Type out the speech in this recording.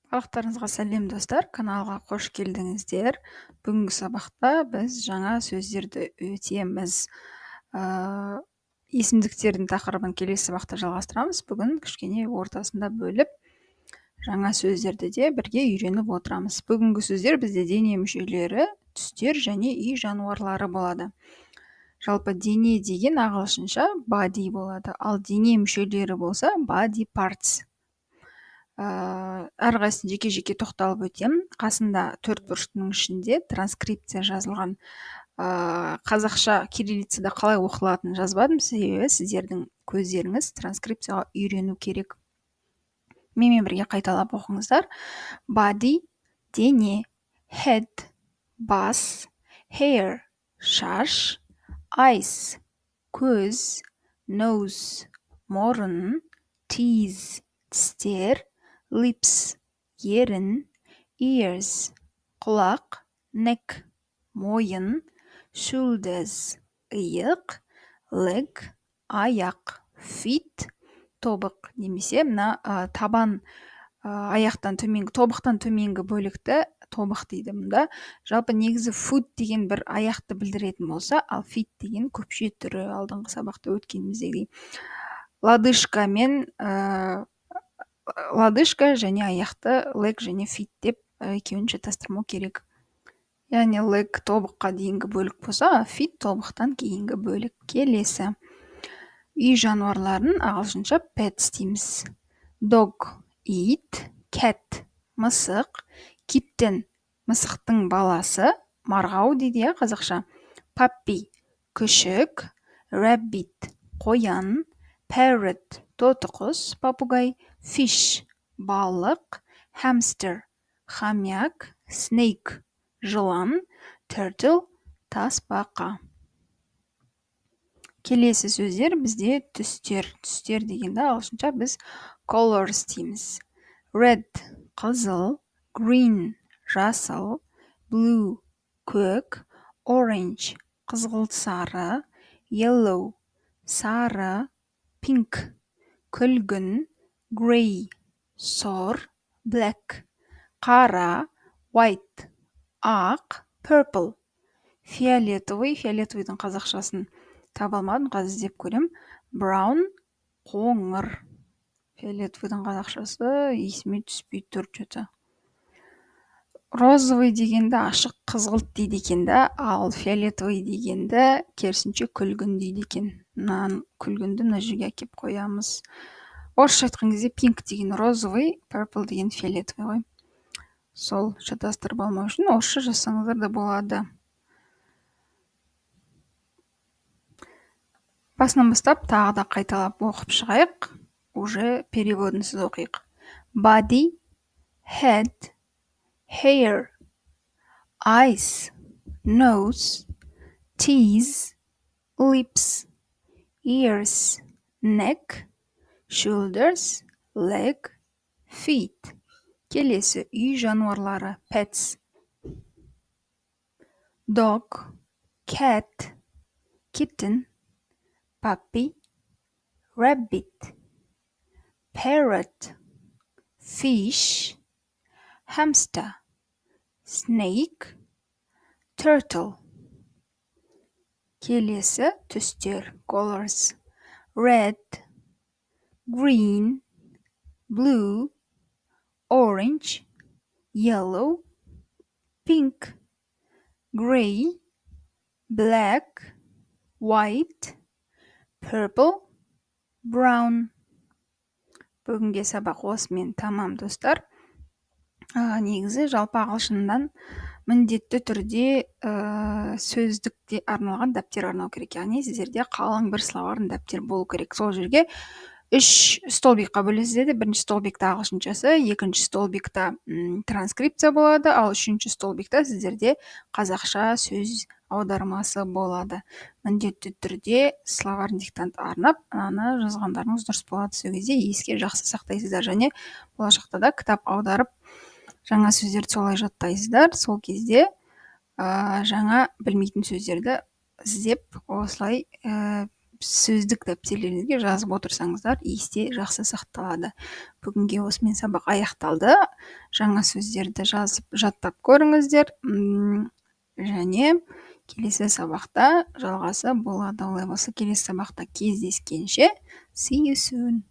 Барлықтарыңызға сәлем, достар! Каналға қош келдіңіздер. Бүгінгі сабақта біз жаңа сөздерді өтеміз. Есімдіктердің тақырыбын келесі сабақта жалғастырамыз. Бүгін кішкене ортасында бөліп, жаңа сөздерді де бірге үйреніп отырамыз. Бүгінгі сөздер бізде дене мүшелері, түстер және үй жануарлары болады. Жалпы дене деген ағылшынша body болады, ал дене мүшелері болса body parts. Әрқайсысын жеке-жеке тоқталып өтемін. Қасында төрт бұрыштың ішінде транскрипция жазылған. Қазақша кириллицада қалай оқылатынын жазбадым, себебі сіздердің көздеріңіз транскрипцияға үйрену керек. Менімен бірге қайталап оқыңыздар. Body – дене, head – бас, hair – шаш, eyes – көз, nose – мұрын, teeth – тістер, lips – ерін, ears – құлақ, neck – мойын, shoulders – иық, leg – аяқ, feet – тобық немесе мына табан, аяқтан төменгі, тобықтан төменгі бөлікті тобық дейді мұнда. Жалпы негізі foot деген бір аяқты білдіретін болса, ал feet деген көпше түрі, алдыңғы сабақта өткеніміздегідей. Лодыжка мен лодыжка және аяқты leg және feet деп екеуін шатастырмау керек. Яғни leg тобыққа дейінгі бөлік болса, feet тобықтан кейінгі бөлік. Келесі үй жануарларын ағылшынша pets дейміз. Dog – ит, cat – мысық, kitten – мысықтың баласы, марғау дейді, иә, қазақша. Puppy – күшік, rabbit – қоян, parrot – тотықұс, попугай, fish – балық, hamster – хомяк, snake – жылан, turtle – тасбақа. Келесі сөздер бізде түстер. Түстер дегенді ағылшынша біз colors дейміз. Red – қызыл, green – жасыл, blue – көк, orange – қызғылт сары, yellow – сары, pink – күлгін, grey – сұр, black – қара, white – ақ, purple – фиолетовый. Фиолетовыйдың қазақшасын таба алмадым, қазір іздеп көрем. Brown – қоңыр. Фиолетовыйдың қазақшасы есіме түспей тұр че-то. Розовый дегенді ашық қызғылт дейді екен да, ал фиолетовый дегенді керісінше күлгін дейді екен. Мынаны, күлгінді мына жерге әкеп қоямыз. Орысша айтқан кезде pink деген розовый, purple деген фиолетовый ғой. Сол шатастырып алмау үшін орысша жазсаңыздар да болады. Басынан бастап тағы да қайталап оқып шығайық. Уже переводынсыз оқиық. Body, head, hair, eyes, nose, teeth, lips, ears, neck, shoulders, leg, feet. Келесі үй жануарлары pets. Dog, cat, kitten, puppy, rabbit, parrot, fish, hamster, snake, turtle. Келесі түстер colors. Red, green, blue, orange, yellow, pink, grey, black, white, purple, brown. Бүгінге сабақ осымен тамам, достар. Негізі жалпы ағылшыннан міндетті түрде сөздікте арналған дәптер арнау керек. Яғни сіздерде қалың бір словарный дәптер болу керек. Сол жерге үш столбикқа бөлесіздер. Бірінші столбикта ағылшыншасы, екінші столбикта транскрипция болады, ал үшінші столбикта сіздерде қазақша сөз аудармасы болады. Міндетті түрде словарный диктант арнап, аны жазғандарыңыз дұрыс болады. Сол кезде еске жақсы сақтайсыздар және болашақта да кітап аударып жаңа сөздерді солай жаттайсыздар. Сол кезде жаңа білмейтін сөздерді іздеп осылай. Сөздік дәптерлеріңізге жазып отырсаңыздар, есте жақсы сақталады. Бүгінге осымен сабақ аяқталды. Жаңа сөздерді жазып, жаттап көріңіздер. Және келесі сабақта жалғасы болады. Олай болса, келесі сабақта кездескенше, see you soon.